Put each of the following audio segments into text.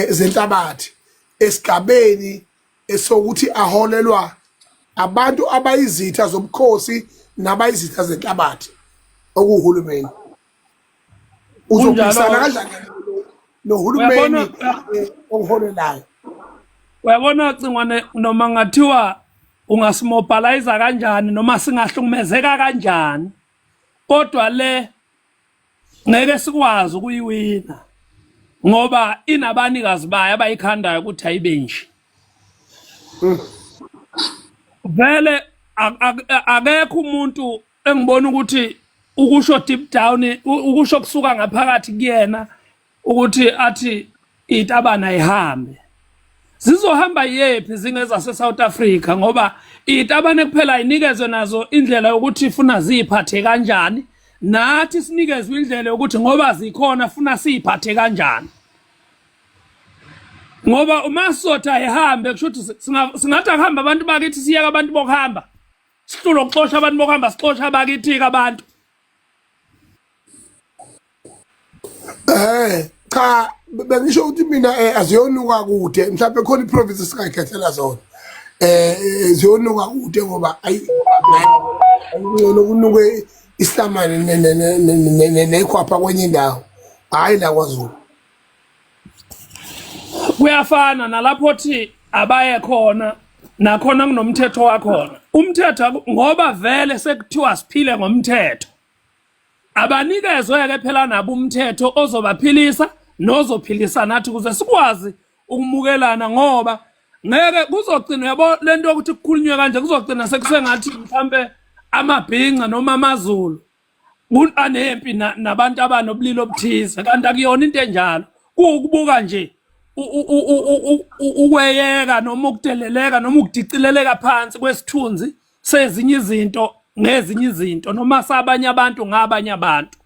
Zenhlabathi esigabeni esokuthi aholelwa abantu abayizitha zobukhosi nabayizitha zenhlabathi okuwuhulumeni. Uzophikisana kanjani nohulumeni okuholelayo? Uyabona Cingwane, noma ngathiwa ungasimobilize kanjani noma singahlukumezeka kanjani, kodwa le ngeke sikwazi ukuyiwina ngoba inabanikazi bayo abayikhandayo ukuthi ayibe nje. Vele akekho umuntu engibona ukuthi ukusho deep down, ukusho kusuka ngaphakathi kuyena ukuthi athi itabana ayihambe. Zizohamba yephi zingezase South Africa? Ngoba itabane kuphela ayinikezwe nazo indlela yokuthi funa ziphathe kanjani, nathi sinikezwe indlela yokuthi ngoba zikhona funa siphathe kanjani. Ngoba uma sizothi ayihambe, kusho ukuthi singathi akuhambe abantu bakithi, siyeke abantu bokuhamba, sihlule ukuxosha abantu bokuhamba, sixosha abakithi-ke abantu. Cha, bengisho ukuthi mina aziyonuka kude, mhlawumbe khona iprovince esingayikhethela zona. Ziyonuka kude ngoba ayi ngcono kunuke islamane nekhwapha kwenye indawo, hayi la kwaZulu. Kuyafana nalapho thi abaye khona, nakhona kunomthetho wakhona umthetho, ngoba vele sekuthiwa siphile ngomthetho. Abanikezwe-ke phela nabo umthetho ozobaphilisa nozophilisa nathi ukuze sikwazi ukumukelana, ngoba ngeke kuzogcina, yabo lento yokuthi kukhulunywe kanje, kuzogcina sekusengathi mhlampe amabhinca noma amaZulu anempi nabantu abanobulili obuthize, kanti akuyona into enjalo. Kuwukubuka nje ukweyeka noma ukudeleleka noma ukudicileleka phansi kwesithunzi sezinye izinto ngezinye izinto noma sabanye abantu ngabanye abantu.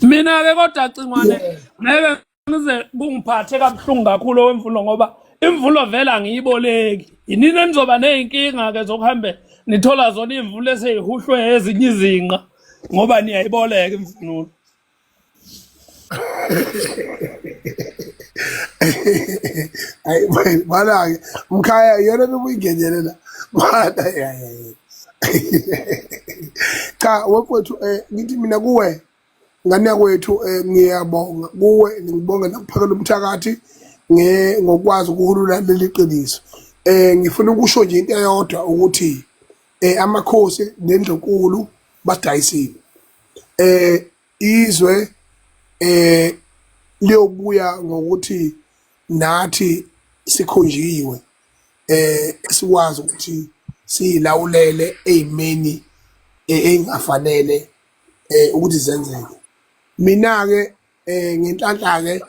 Mina ke kodwa Cingwane, ngeke ngize kungiphathe kabuhlungu kakhulu owemvulo, ngoba imvulo vele angiyiboleki. Yinini enizoba ney'nkinga ke zokuhambe nithola zona iy'mvulo eseyihuhlwe ezinye izinqa ngoba niyayiboleka imvunulo. Ayi bana-ke mkhaya, iyona bebuyingenele la bana. Cha wefowethu, ngithi mina kuwe ngane yakwethu, ngiyabonga kuwe, ngibonge nakuphakela umthakathi ngokwazi ukuhulula leli qiniso. Ngifuna ukusho nje into eyodwa ukuthi amakhosi nendlunkulu badayisile. Izwe liyobuya ngokuthi nathi sikhonjiwe, sikwazi ukuthi siyilawulele eyimeni engafanele ukuthi zenzeke. Mina ke ngenhlanhla ke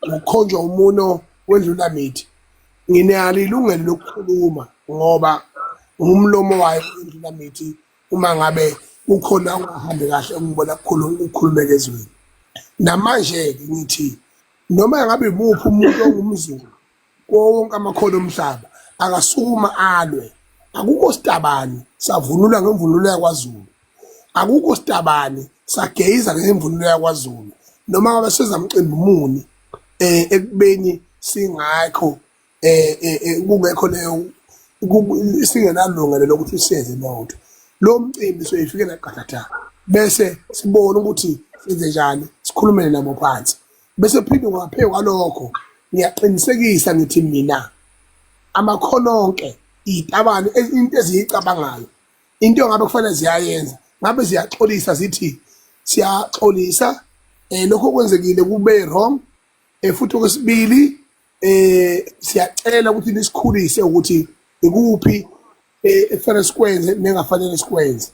ngokukhonjwa umuno wendlula mithi, nginalo ilungelo lokukhuluma ngoba ngumlomo wayo indlula mithi. Uma ngabe kukhona okungahambi kahle engibona kukhulumeka ezweni namanje-ke, ngithi noma ngabe imuphi umuntu ongumZulu kuwo wonke amakhono omhlaba akasukuma alwe. Akukho sitabani savunula ngemvunulo yakwaZulu, akukho sitabani sageyiza ngemvunulo yakwaZulu, noma ngabe sezamcimbi muni ekubeni singakho kungekho leyo singenalungelo lokuthi siyenze leyo nto. Lo mcimbi soyifikela qathatha bese sibone ukuthi senze njani, sikhulumele nabo phansi, bese phinde ngaphezu kwalokho ngiyaqinisekisa ngithi mina amakhono onke izitabane, into eziyicabangayo, into ngabe kufanele ziyayenza, ngabe ziyaxolisa, zithi siyaxolisa lokho kwenzekile kube wrong, futhi okwesibili siyacela ukuthi nisikhulise ukuthi ikuphi ekufanele sikwenze nengafanele sikwenze.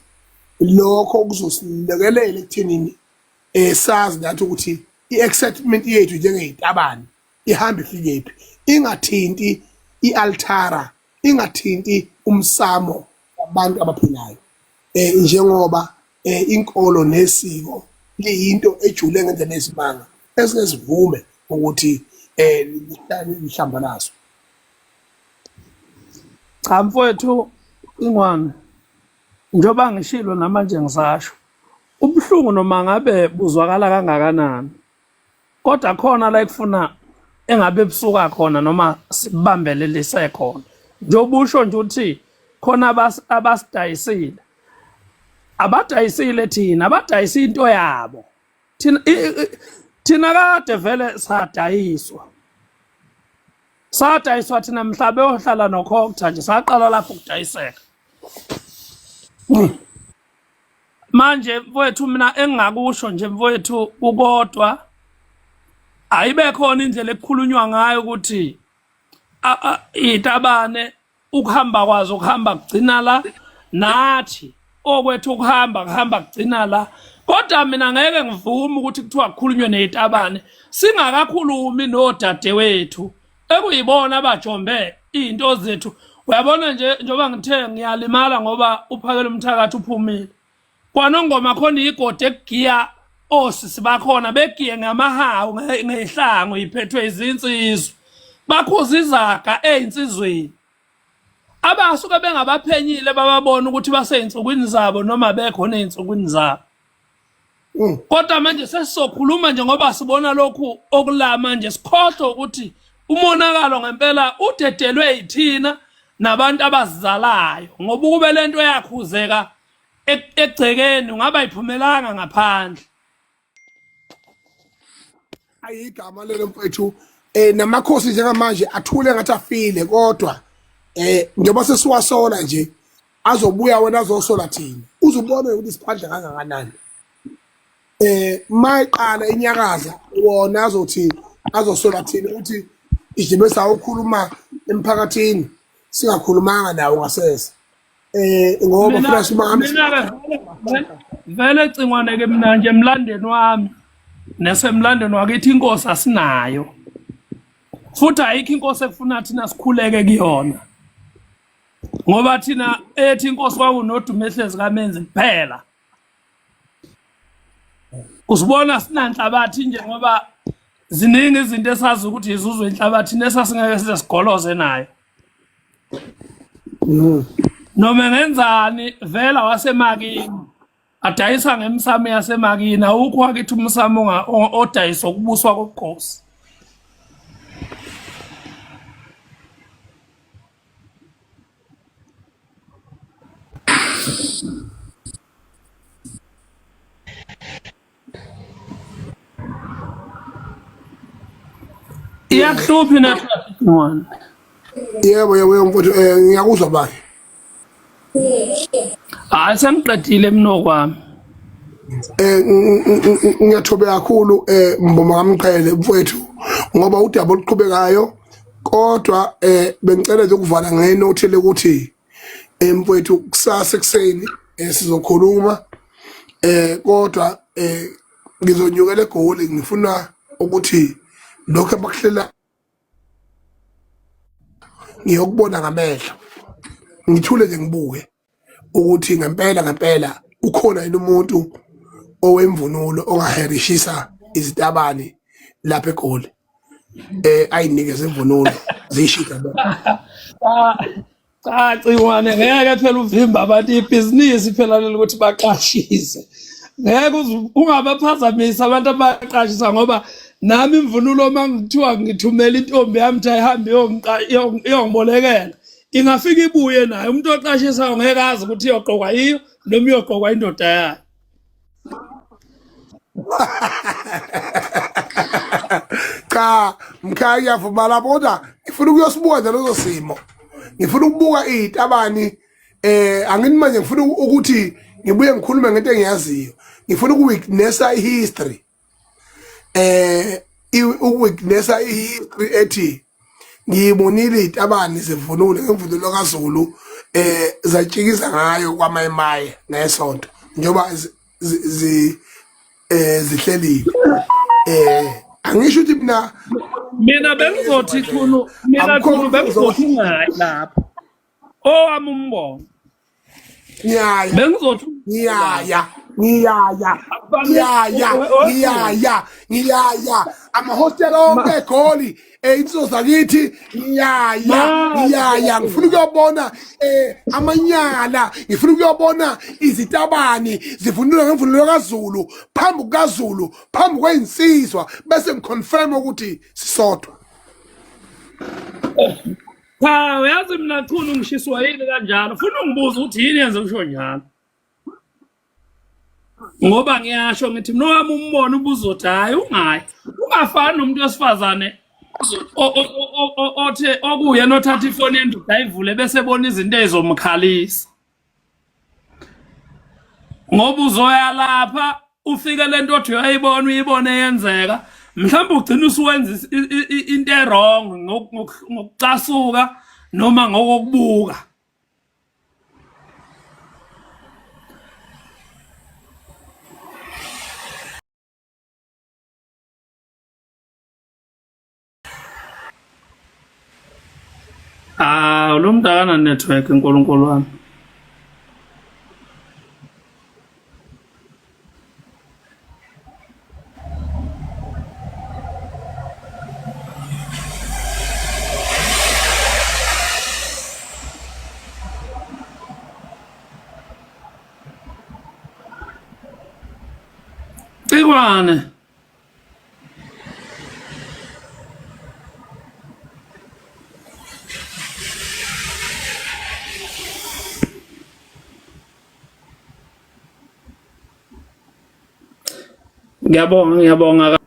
Lokho kuzosilekelela ekuthenini sazi nathi ukuthi i-excitement yethu njengeyitabane ihamba ifikephi, ingathinti i-altara, ingathinti umsamo wabantu abaphilayo, njengoba inkolo nesiko liyinto ejule ngendlela esimanga esingesivume ukuthi lihlambalazwe. Cha mfowethu Ingwane, njengoba ngishilo namanje ngisasho, ubuhlungu noma ngabe buzwakala kangakanani, kodwa khona la ekufuna engabe busuka khona noma sibambelelise khona. Njengoba usho nje ukuthi khona abasidayisile, abadayisile thina, abadayisa into yabo thina. Thina kade vele sadayiswa, sadayiswa thina mhla beyohlala noCogta nje, saqala lapho ukudayiseka. Manje mfowethu, mina engingakusho nje mfowethu kukodwa, ayibe khona indlela ekukhulunywa ngayo ukuthi itabane ukuhamba kwazo kuhamba kugcina la, nathi okwethu ukuhamba kuhamba kugcina la. Kodwa mina ngeke ngivume ukuthi kuthiwa kukhulunywe nezitabane singakakhulumi nodadewethu ekuyibona abajombe izinto zethu. Uyabona nje, njengoba ngithe ngiyalimala ngoba uphakela umthakathi uphumile kwanongoma, khona igodi ekugiya osisi bakhona begiye ngamahawu, ngehlangu iphethwe izinsizwa, bakhuza izaga ezinsizweni abasuke bengabaphenyile, bababona ukuthi basey'nsukwini zabo noma bekhona ey'nsukwini zabo. Kodwa manje sesizokhuluma nje ngoba sibona lokhu okula manje, sikhohlwe ukuthi umonakalo ngempela udedelwe yithina nabantu abazizalayo, ngoba ukube lento yakhuzeka egcekeni ungaba iphumelanga ngaphandle. Ayigama lelo mfethu, namakhosi njengamanje athule ngathi afile, kodwa njengoba sesiwasola nje azobuya wena azosola thina, uzubone ukuthi siphandle kangakanani. Mayiqala inyakaza wona azothi azosola thina ukuthi ijibe sawukhuluma emphakathini singakhulumanga nawo ngasese, ngoba Mina funa simame. Mina vele cingwane ke, mina nje emlandeni wami nesemlandeni wakithi inkosi asinayo, futhi ayikho inkosi ekufuna thina sikhuleke kuyona, ngoba thina ethi inkosi kwakunodumehlezi kaMenzi kuphela. Usibona sinanhlabathi nje ngoba ziningi izinto esazi ukuthi izuzwe inhlabathi nesasingeke size sigoloze nayo. Noma ngenzani vela wasemakini adayisa ngemsamo yasemakini, awukho wakithi umsamo odayisa ukubuswa kobukhosi. Iyakuhlupha i-network one. Yebo yebo yebo mfowethu, ngiyakuzwa bani. Hayi, sengiqedile mina okwami. Ngiyathobeka kakhulu, Mboma kaMqhele mfowethu, ngoba udaba oluqhubekayo, kodwa bengicela nje ukuvala ngenothi lokuthi mfowethu kusasa ekuseni sizokhuluma, kodwa ngizonyukela eGoli, ngifuna ukuthi lokho abakuhlela ngiyokubona ngamehlo, ngithule nje ngibuke ukuthi ngempela ngempela ukhona yini umuntu owemvunulo ongaherishisa izitabani lapha eGoli, ayinikeze imvunulo ziyishida bo. Cha Ciwane, ngeke phela uvimba abantu ibhizinisi phela leli ukuthi baqashise. Ngeke ungabaphazamisa abantu abaqashisa, ngoba nami imvunulo uma ngithiwa ngithumela intombi yami ukuthi ayihambe iyongibolekela, ingafika ibuye nayo. Umuntu oqashisayo ngeke azi ukuthi iyogqokwa yiyo noma iyogqokwa indoda yayo. Cha mkhaya, ngiyavuma lapho, kodwa ngifuna ukuyosibuka nje leso simo, ngifuna ukubuka izitabani. Angini manje ngifuna ukuthi ngibuye ngikhulume ngento engiyaziyo, ngifuna ukuwitnessa ihistory, ukuwitnessa ihistory ethi ngiyibonile izitabani zivunule ngemvunulo kaZulu, zatshikiza ngayo kwaMayimaye ngesonto njengoba zihlelile. Angisho ukuthi mina Mina bengizothi Chunu, mina akukho Chunu bengizothi ungayi lapho. Owami umbono. Ngiyaya. Bengizothi Ngiyaya, ngiyaya, ngiyaya, ngiyaya, ngiyaya amahostela onke eGoli, insizwa zakithi, ngiyaya, ngiyaya, ngifuna ukuyobona amanyala, ngifuna ukuyobona izitabani zivunulwa ngemvunulo kaZulu phambi kukaZulu, phambi kwezinsizwa, bese ngiconfirm ukuthi sisodwa. Cha, uyazi mina Chunu ngishiswa yini kanjalo. Funa ungibuza ukuthi yini yenze usho njalo. Ngoba ngiyasho ngithi mina wami umbono ubuzothi hayi ungayi. Ungafani nomuntu wesifazane othe okuyena othatha ifoni yendoda ayivule bese ebona izinto ezomkhalisa. Ngoba uzoya lapha ufike lento othi uyayibona uyibone yenzeka mhlawumbe ugcina usuwenza into erong ngokucasuka noma ngokokubuka. Ah, lo muntu akana network uNkulunkulu wami. Cikwane. Ngiyabonga, ngiyabonga.